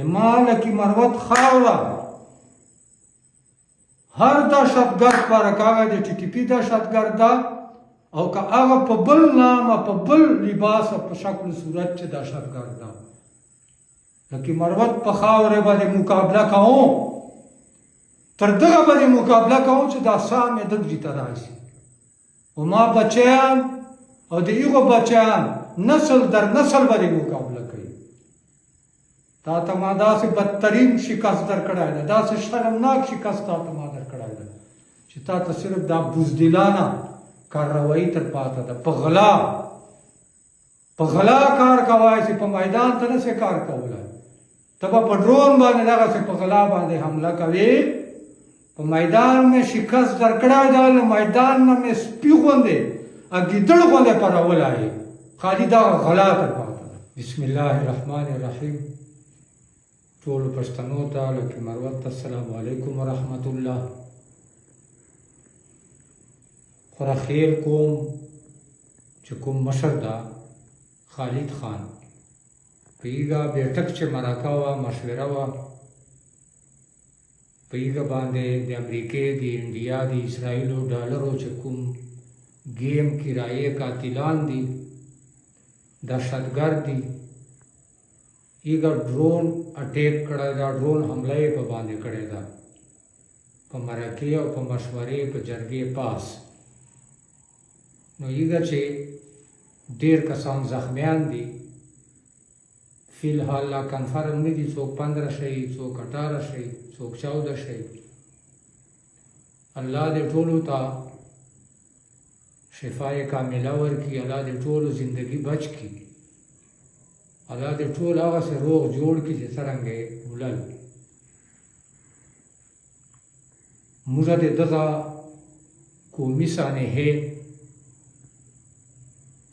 ما لکی مروت خاوره هر دهشتګرد پاره که هغه د ټي ټي پي دهشتګرد ده او که هغه په بل نام په بل لباس او په شکل صورت چې دهشتګرد ده، لکه مروت په خاورې باندې مقابله کوو، تر دغه باندې مقابله کوو چې دا ساه مې دغه ته راشي او ما بچیان او د هغو بچیان نسل در نسل باندې مقابله کوي. تا ته ما داسې بدترین شکست درکړی دی، داسې شرمناک شکست تا ته ما درکړی دی چې تا ته صرف دا بزدلانه کارروایي تر پاته ده. په غلا په غلا کار کوای چې په میدان ته نه سې کار کولای، ته به په ډرون باندې دغسې په غلا باندې حمله کوې. په میدان مې شکست درکړی دی، له میدان نه مې سپي غوندې ګیدړ غوندې پرولی، خالي دغه غلا تر پاته ده. بسم الله الرحمن الرحیم. ټولو پښتنو ته لکه مروت ته السلام علیکم ورحمت الله. خوره خیل کوم چې کوم مشر ده خالد خان په ایګه بیټک چې مرکه وه، مشوره وه په ایګه باندې د امریکې، د انډیا، د اسرائیلو ډالرو چې کوم ګیم کرایې قاتلان دي، دهشتګرد دي، ایګه ډرون اټیک کړی دا، ډرون حمله یې په باندې کړې ده په مرکې او په مشورې په جرګې پاس. نو ایګه چې ډیر کسان زخمیان دي، فی الحال لا کنفرم نه دي، څوک 15 شي، څوک 18 شي، څوک 14 شي. الله دې ټولو ته شفای کامله ورکړي، الله دې ټولو زندگی بچ کړي، الله دې ټول هغسې روغ جوړ کړي چې څرنګه یې ولل. موږ د دغه قومي سانحې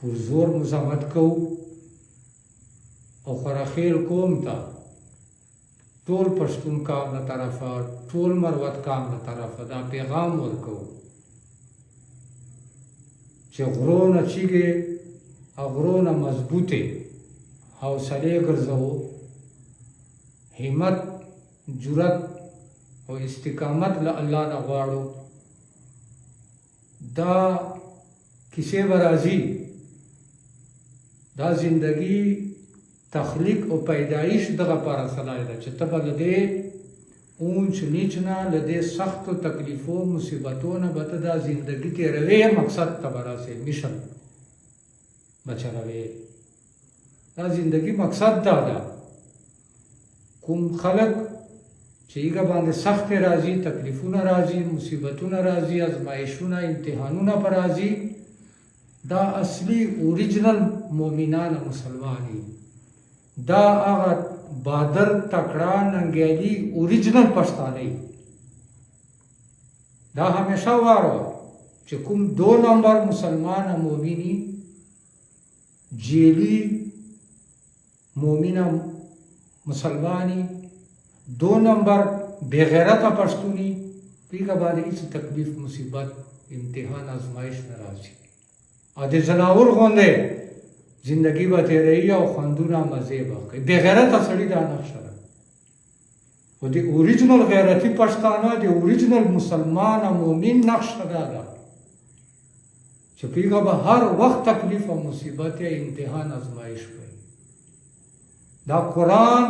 پر زور مزاحمت کوو او خوراخیل قوم ته ټول پښتون قام له طرفه، ټول مروت قام له طرفه دا پیغام ورکوو چې غرو نه چیږي او غرو نه مضبوطې حوصلې ګرځوو، همت، جرأت او استقامت له الله نه غواړو. دا کیسې به راځي، دا زندگی تخلیق او پیدایش دغه پاره سلای ده چې ته به له دې اونچ نیچ نه، له دې سختو تکلیفو مصیبتو نه به ته دا زندگی تېروې، مقصد ته به راسې، مشن به چلوې. دا زندگی مقصد دا ده. کوم خلک چې هغه باندې سختې راځي، تکلیفونه راځي، مصیبتونه راځي، ازمایښونه امتحانونه پر راځي، دا اصلي اوریجنل مؤمنان مسلمان دي. دا هغه بادر تکړه ننګیالي اوریجنل پښتانه دي. دا همیشه وارو چې کوم دو نمبر مسلمان مؤمنی، جیلی مؤمنه مسلمانی، دو نمبر بغیرته پښتوني، پیګه باندې هیڅ تکلیف، مصیبت، امتحان، ازمایش نه راځي او د ځناور غوندې زندگی به تېروي او خوندونه مزې به کوي. بغیرته سړي دا نقشه ده. خو د اوریجنل غیرتي پښتانه، د اوریجنل مسلمان او مؤمن نقشه دا ده چې پیګه به هر وخت تکلیف او مصیبت یا امتحان ازمایش وي. دا قرآن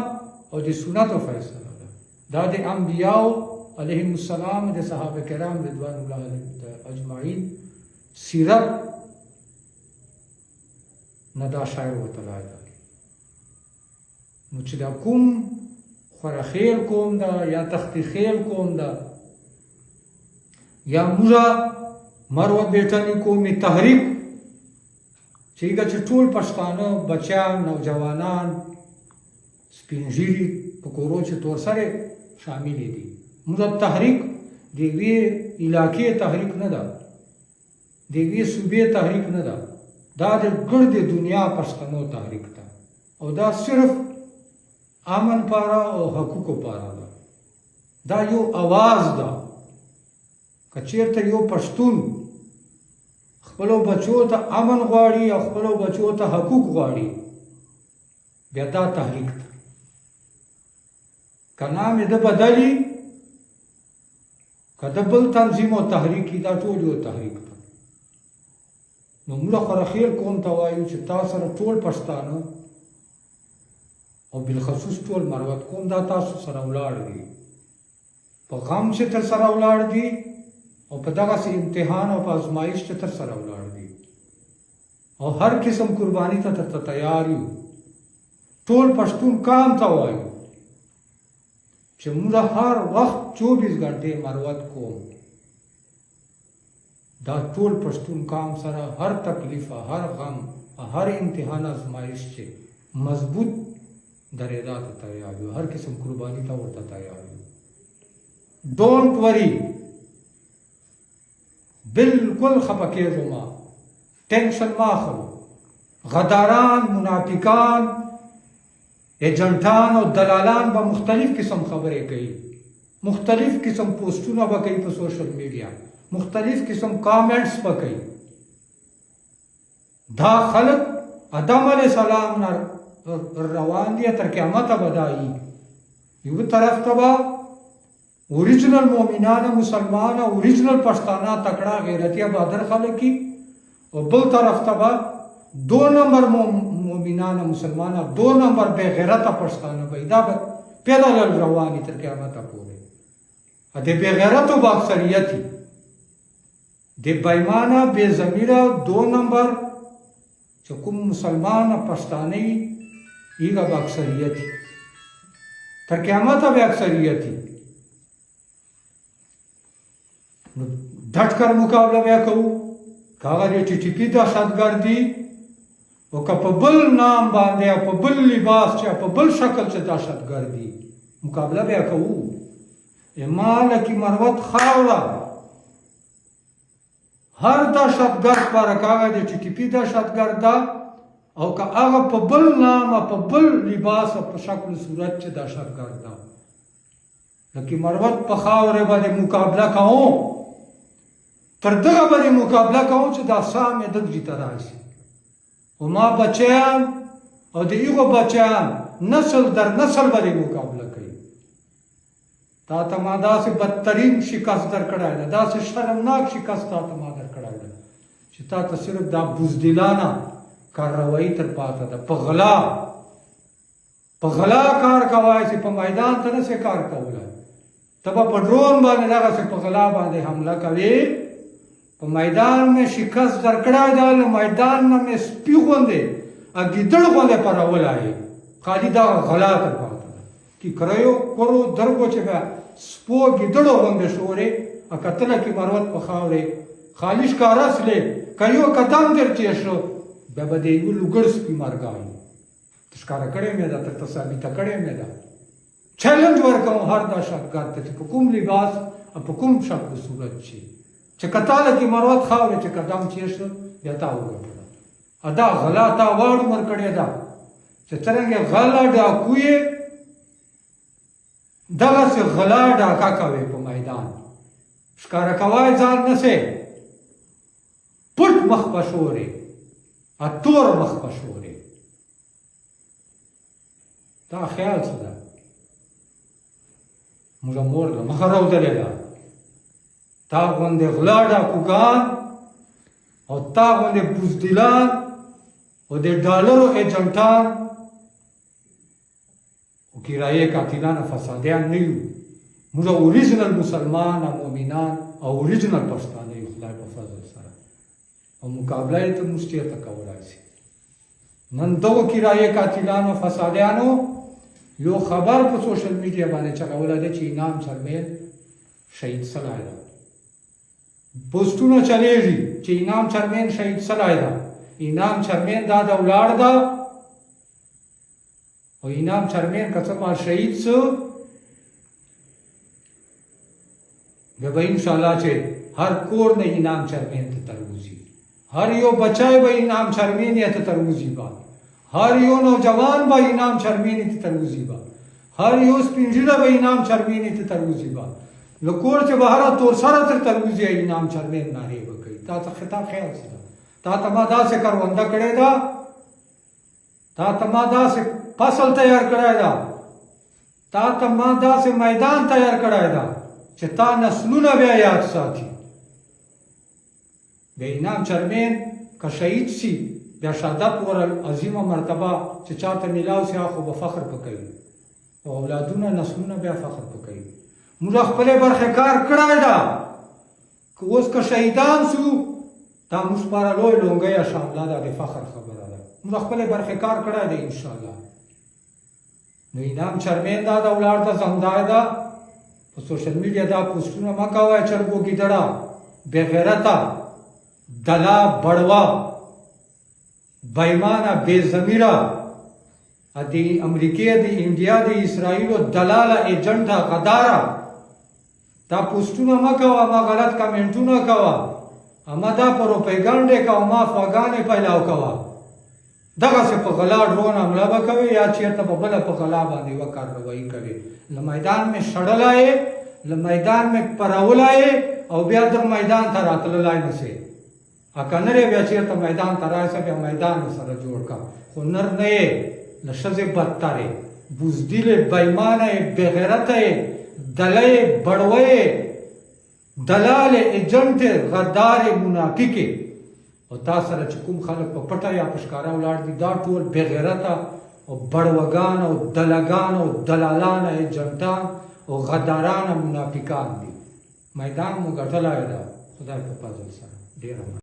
او د سنتو فیصله ده، دا د انبیاو علیهم السلام، د صحابه کرام رضوان الله علیهم اجمعین سیرت نه دا شاعر وتلای ده. نو چې دا کوم خورخیل کوم ده یا تختی خیل کوم ده یا موږه مروه بیټنی قومي تحریک چې هغه چې ټول پښتانه بچیان، نوجوانان، سپین ږیري په کورو چې تور سرې شامل دي، موږ تحریک د یوې علاقې تحریک نه ده، د یوې صوبې تحریک نه ده، دا د ګردې دنیا پښتنو تحریک ده او دا صرف امن پاره او حقوقو پاره ده. دا یو اواز ده. که چیرته یو پښتون خپلو بچو ته امن غواړي او خپلو بچو ته حقوق غواړي، بیا دا تحریک ده. که نام یې د بدلی، که د بل تنظیم او تحریک، دا ټول یو تحریک ده. نو موږ خرخیل قوم ته وایو چې تاسو سره ټول پښتانه او بالخصوص ټول مروت قوم دا تاسو سره ولاړ دي، په غم چې تر سره ولاړ دي او په دغسې امتحان او په ازمایش چې تر سره ولاړ دي، او هر قسم قرباني ته ترته تیار یو. ټول پښتون قام ته وایو چې موږ هر وخت 24 غنټې مروت کوم، دا ټول پښتون قام سره هر تکلیف، هر غم، هر امتحان ازمایش چې مضبوط درېدا ته تیار یو، هر قسم قرباني ته ورته تیار یو. ډونټ وري، بالکل خپه کېږو ما، ټینشن ما خلو. غداران، منافقان، ایجنټان او دلالان به مختلف قسم خبرې کوي، مختلف قسم پوسټونه به کوي په سوشل میډیا، مختلف قسم کامنټس به کوي. دا خلک آدم علیه السلام نه روان دي تر قیامته به دا وي. یو طرف ته به اوریجنل مؤمنان، مسلمان، اوریجنل پښتانه، تکړه، غیرتي، بادر خلک کی، او بل طرف ته به دو نمبر مؤمنان، مسلمان، دو نمبر بے غیرته پښتانه به دا به پیرالل رواني تر قیامته پورې. د بے غیرتو به اکثریت، د بېمانه، بے ضمیره، دو نمبر چې کوم مسلمان پښتانه وي هغه به اکثریت، تر قیامته به اکثریت. نو ډټ کر مقابله بیا کوو، که هغه د ټي ټي پي دهشتګردي او که په بل نام باندې او په بل لباس چې په بل شکل چې دهشتګردي، مقابله بیا کوو. ما لکه مروت خاوره هر دهشتګرد پاره، که هغه د ټي ټي پي دهشتګرد ده او که هغه په بل نام او په بل لباس او په شکل صورت چې دهشتګرد ده، لکه مروت په خاوره باندې مقابله کوو، تر دغه باندې مقابله کوو چې دا ساه مې دغه ته راشي، او ما بچیان او د هغو بچیان نسل در نسل باندې مقابله کوي. تا ته ما داسې بدترین شکست درکړی ده، داسې شرمناک شکست تا ته ما درکړی ده چې تا ته صرف دا بزدلانه کارروایي تر پاته ده. په غلا کار کوای چې په میدان ته نه سې کار کولای، ته به په ډرون باندې دغسې په غلا باندې حمله کوې. په میدان مې شکست درکړی ده، له میدان نه مې سپي غوندې ګیدړ غوندې پرولای، خالي دغه غلا تر پاته ده کی کریو کرو درګو چې بیا سپو ګیدړو غوندې شورې. کتله کې مروت په خاورې خالي ښکاره سلې، که یو قدم در تېر شو بیا به د یو لوګړ سپي مرګای. ښکاره کړې مې ده، درته ثابته کړې مې ده. چیلنج ورکوم هر دهشتګرد ته چې په کوم لباس او په کوم شکل صورت چې کتاله کې مروت خاورې چې قدم تېر شو بیا تا وګټله. ادا غلا تا واړ عمر کړې ده چې څرنګه غلا ډاکو یې، دغسې غلا ډاکه کوې، په میدان ښکاره کوای ځان نه سې، پټ مخ په شورې، تور مخ په شورې. تا خیال څه ده؟ موږ مور له مخه راودلې ده. تا غوندې غلا ډاکوګان او تا غوندې بزدلان او د ډالرو ایجنټان او کرایې قاتلان او فسادیان نه یو. موږ اوریجنل مسلمان او مؤمنان او اوریجنل پښتانه یو، خدای په فضل سره، او مقابله یې ته موږ چېرته کولای شي؟ نن دغو کرایې قاتلانو فسادیانو یو خبر په سوشل میډیا باندې چلولی دی چې انعام چرمین شهید سلی ده. پوسټونه چلېږي چې انعام چرمین شهید سلی ده، انعام چرمین دا د ولاړ ده، او انعام چرمین که څه ما شهید سو، بیا به انشاءالله چې هر کور نه انعام چرمین ته تروزي، هر یو بچای به انعام چرمین ته تروزي با، هر یو نوجوان به انعام چرمین ته تروزي با، هر یو سپین ږیره به انعام چرمین ته تروزي با، له کور چې بهره تور سره تر تروزي انعام چرمین نارې به کوي. تا ته خطا خیال څه ده؟ تا ته ما داسې کرونده کړې ده، تا ته ما داسې فصل تیار کړی ده. تا ته ما داسې میدان تیار کړی ده چې تا نسلونه بیا یاد ساتي. بیا انعام چرمین که شهید سي بیا شهادت ور عظیمه مرتبه چې چاته میلاو سي، هغه خو به فخر په کوي او اولادونه نسلونه بیا فخر په کوي. موږ خپلې برخې کار کړی ده، که اوس که شهیدان سو دا موږ لپاره لوی لونګۍ شامله ده، د فخر خبره ده. موږ خپلې برخې کار کړی دی ان شاء الله. نو انعام چرمین دا د ولاړ ده، زندای ده. په سوشل میډیا دا پوسټونه مه کوه چرګو ګیدړه، بې غیرته، دلا، بړوا، بېمانه، بې ضمیره، د امریکې، د انډیا، د اسرائیلو دلاله، ایجنټه، غداره، دا پوسټونه مه کوه، ما غلط کمنټونه کوه، اما دا پروپیګانډې کوه، ما افواګانې پیلاو کوه. دغسې په غلا ډرون حمله به کوي یا چېرته په بله په غلا باندې یوه کارروایي کوي. له میدان مې شړلی یې، له میدان مې پرولی یې او بیا دغه میدان ته راتللی نه سې. که نر یې بیا چېرته میدان ته راسه، بیا میدان سره جوړ که، خو نر نه یې، له ښځې بدتر یې، بزدل یې، بېمانه یې، بېغیرته یې، دله یې، بړوه یې، دلال یې، ایجنټ یې، غدار یې، منافق یې. او تا سره چې کوم خلک په پټه یا په ښکاره ولاړ دي دا ټول بېغیرته او بړوګان او دلګان او دلالان، ایجنټان او غداران او منافقان دي. میدان مو ګټلی ده خدای په فضل سره. ډېره مننه.